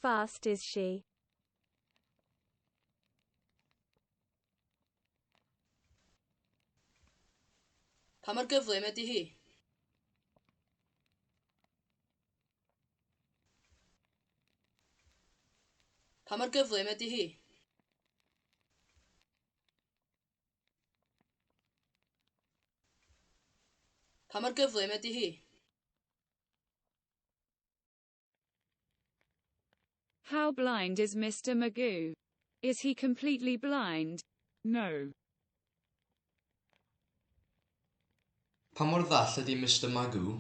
fast is she? Pa mor gyflym ydy hi? Pa mor gyflym ydy hi? Pa mor gyflym ydy hi? How blind is Mr. Magoo? Is he completely blind? No. Pa mor ddall ydy Mr Magoo?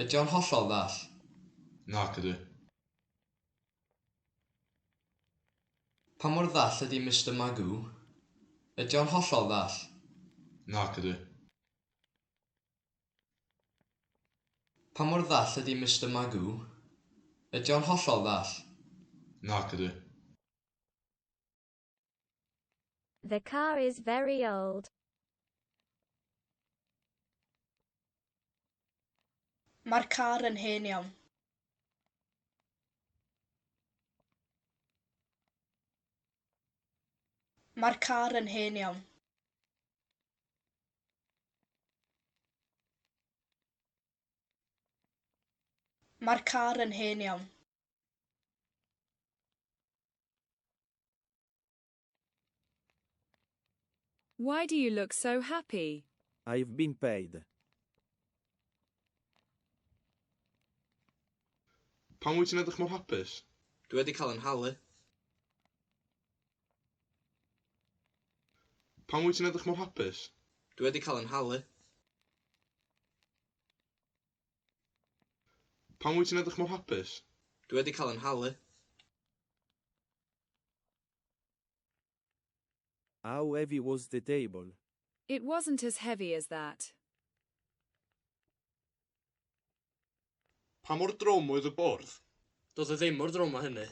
Ydy o'n hollol ddall? Nac ydy. Pa mor ddall ydy Mr Magoo? Ydy o'n hollol ddall? Nac ydy. Pa mor ddall ydy Mr Magoo? Ydy o'n hollol ddall? Nac ydy. The car is very old. Mae'r car yn hen iawn. Mae'r car yn hen iawn. Mae'r car yn hen iawn. Why do you look so happy? I've been paid. Pam wyt ti'n edrych mor hapus? Dwi wedi cael 'y nhalu. Pam wyt ti'n edrych mor hapus? Dwi wedi cael 'y nhalu. Pam wyt ti'n edrych mor hapus? Dwi wedi cael 'y nhalu. How heavy was the table? It wasn't as heavy as that. Pa mor drwm oedd y bwrdd? Doedd o ddim mor drwm â hynny.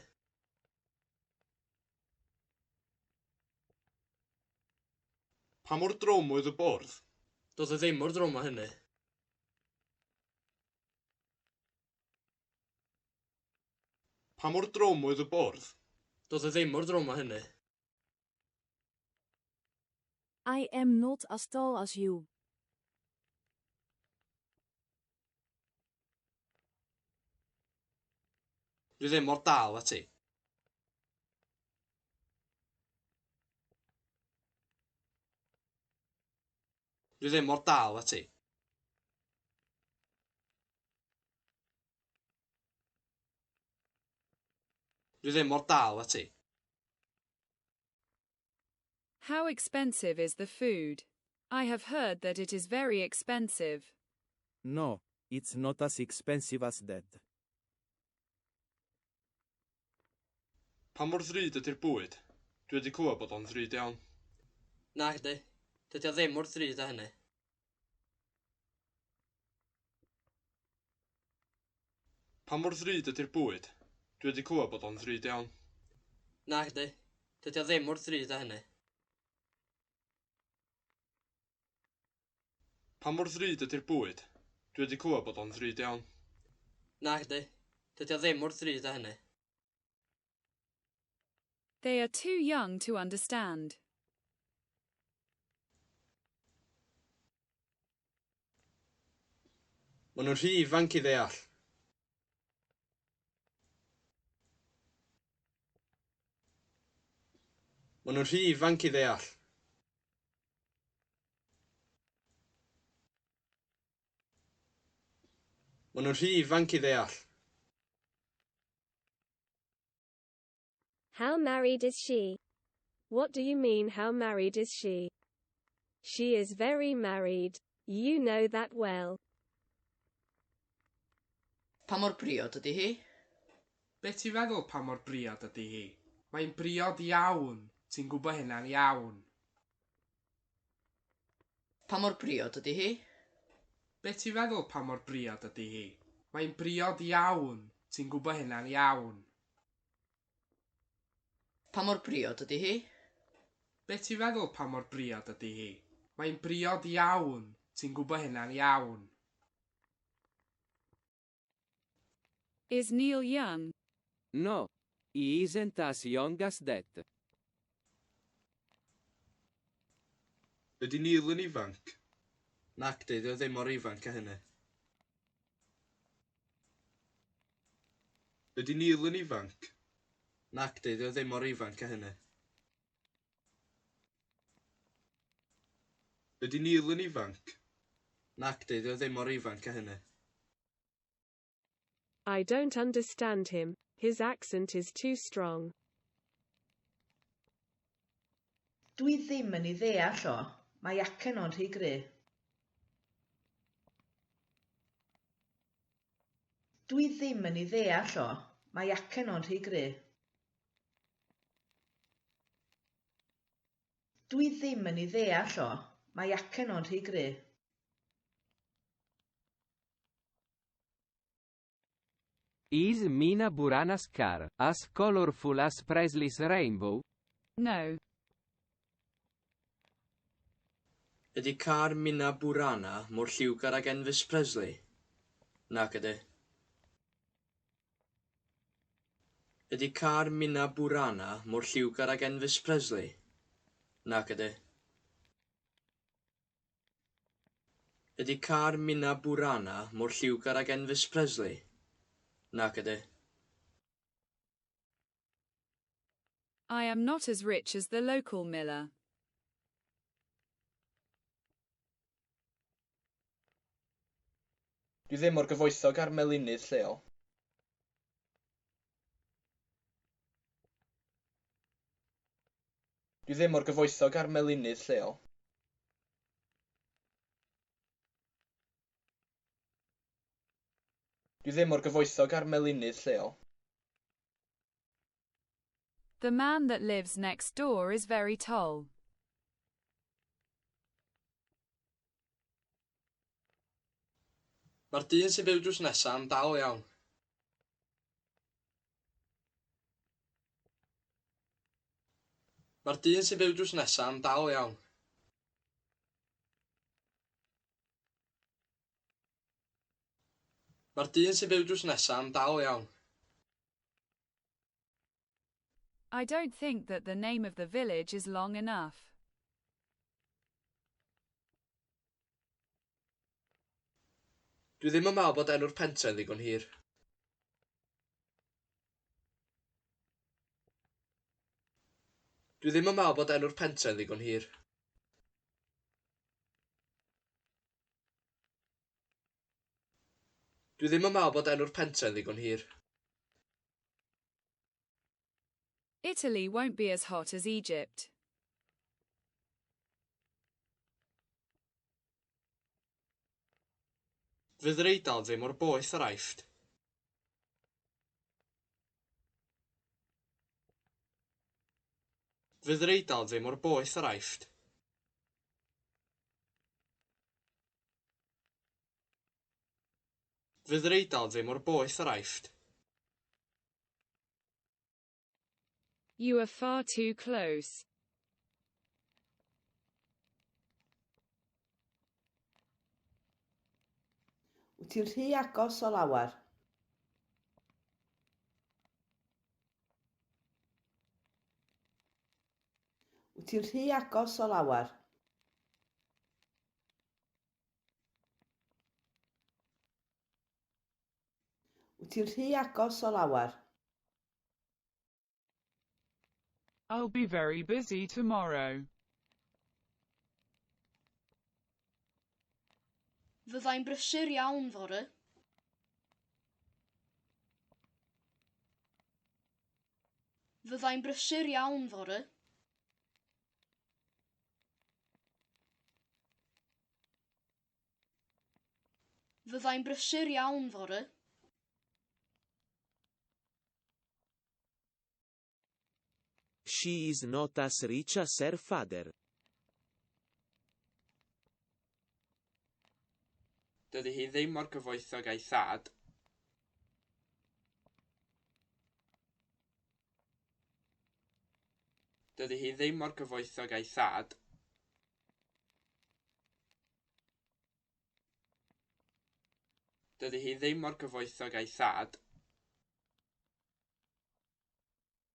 Pa mor drwm oedd y bwrdd? Doedd o ddim mor drwm â hynny. Pa mor drwm oedd y bwrdd? Doedd o ddim mor drwm â hynny. I am not as tall as you. Dwi ddim mor dal â ti. Dwi ddim mor dal â ti. Dwi ddim mor dal â ti. How expensive is the food? I have heard that it is very expensive. No, it's not as expensive as that. Pa mor ddrud ydy'r bwyd? Dwi wedi clywed bod o'n ddrud iawn. Nagdi. Dydy o ddim mor ddrud â hynny. Pa mor ddrud ydy'r bwyd? Dwi wedi clywed bod o'n ddrud iawn. Nagdi. Dydy o ddim mor ddrud â hynny. Pa mor ddrud ydy'r bwyd? Dwi wedi clywed bod o'n ddrud iawn. Nagdi. Dydy o ddim mor ddrud â hynny. They are too young to understand. Maen nhw'n rhy ifanc i ddeall. Maen nhw'n rhy ifanc i ddeall. Maen nhw'n rhy ifanc i ddeall. How married is she? What do you mean how married is she? She is very married. You know that well. Pa mor briod ydy hi? Be ti'n feddwl pa mor briod ydy hi? Mae'n briod iawn. Ti'n gwybod hynna'n iawn. Pa mor briod ydy hi? Be ti'n feddwl pa mor briod ydy hi? Mae'n briod iawn. Ti'n gwybod hynna'n iawn. Pa mor briod ydy hi? Be ti'n feddwl pa mor briod ydy hi? Mae'n briod iawn. Ti'n gwybod hynna'n iawn. Is Neil young? No. He isn't as young as that. Ydy Neil yn ifanc? Nacdi, 'di o ddim mor ifanc â hynny. Ydy Neil yn ifanc? Nacdi, 'di o ddim mor ifanc â hynny. Ydy Neil yn ifanc? Nacdi, 'di o ddim mor ifanc â hynny. I don't understand him. His accent is too strong. Dwi ddim yn ei ddeall o. Mae acen o'n rhy gry. Dwi ddim yn ei ddeall o. Mae acen o'n rhy gry. Dwi ddim yn ei ddeall o. Mae acen o'n rhy gry. Is Mina Burana's car as colorful as Presley's rainbow? No. Ydy car Mina Burana mor lliwgar ag Enfys Presley? Nac ydy. Ydy car Mina Burana mor lliwgar ag Enfys Presley? Nac ydy. Ydy car Mina Burana mor lliwgar ag Enfys Presley? Nac ydy. I am not as rich as the local miller. Dwi ddim mor gyfoethog â'r melinydd lleol. Dwi ddim mor gyfoethog â'r melinydd lleol. Dwi ddim mor gyfoethog â'r melinydd lleol. The man that lives next door is very tall. Mae'r dyn sy'n byw drws nesaf yn dal iawn. Mae'r dyn sy'n byw drws nesaf yn dal iawn. Mae'r dyn sy'n byw drws nesaf yn dal iawn. I don't think that the name of the village is long enough. Dwi ddim yn meddwl bod enw'r pentre yn ddigon hir. Dwi ddim yn meddwl bod enw'r pentre yn ddigon hir. Dwi ddim yn meddwl bod enw'r pentre yn ddigon hir. Italy won't be as hot as Egypt. Fydd yr Eidal ddim mor boeth â'r Aifft. Fydd yr Eidal ddim mor boeth â'r Aifft. Fydd yr Eidal ddim mor boeth â'r Aifft. You are far too close. Wyt ti'n rhy agos o lawer. Wyt ti'n rhy agos o lawer. Wyt ti'n rhy agos o lawer. I'll be very busy tomorrow. Fyddai'n brysur iawn fory. Fyddai'n brysur iawn fory. Fyddai'n brysur iawn fory. She is not as rich as her father. Dydy hi ddim mor gyfoethog â'i thad. Dydy hi ddim mor gyfoethog â'i thad. Dydy hi ddim mor gyfoethog â'i thad.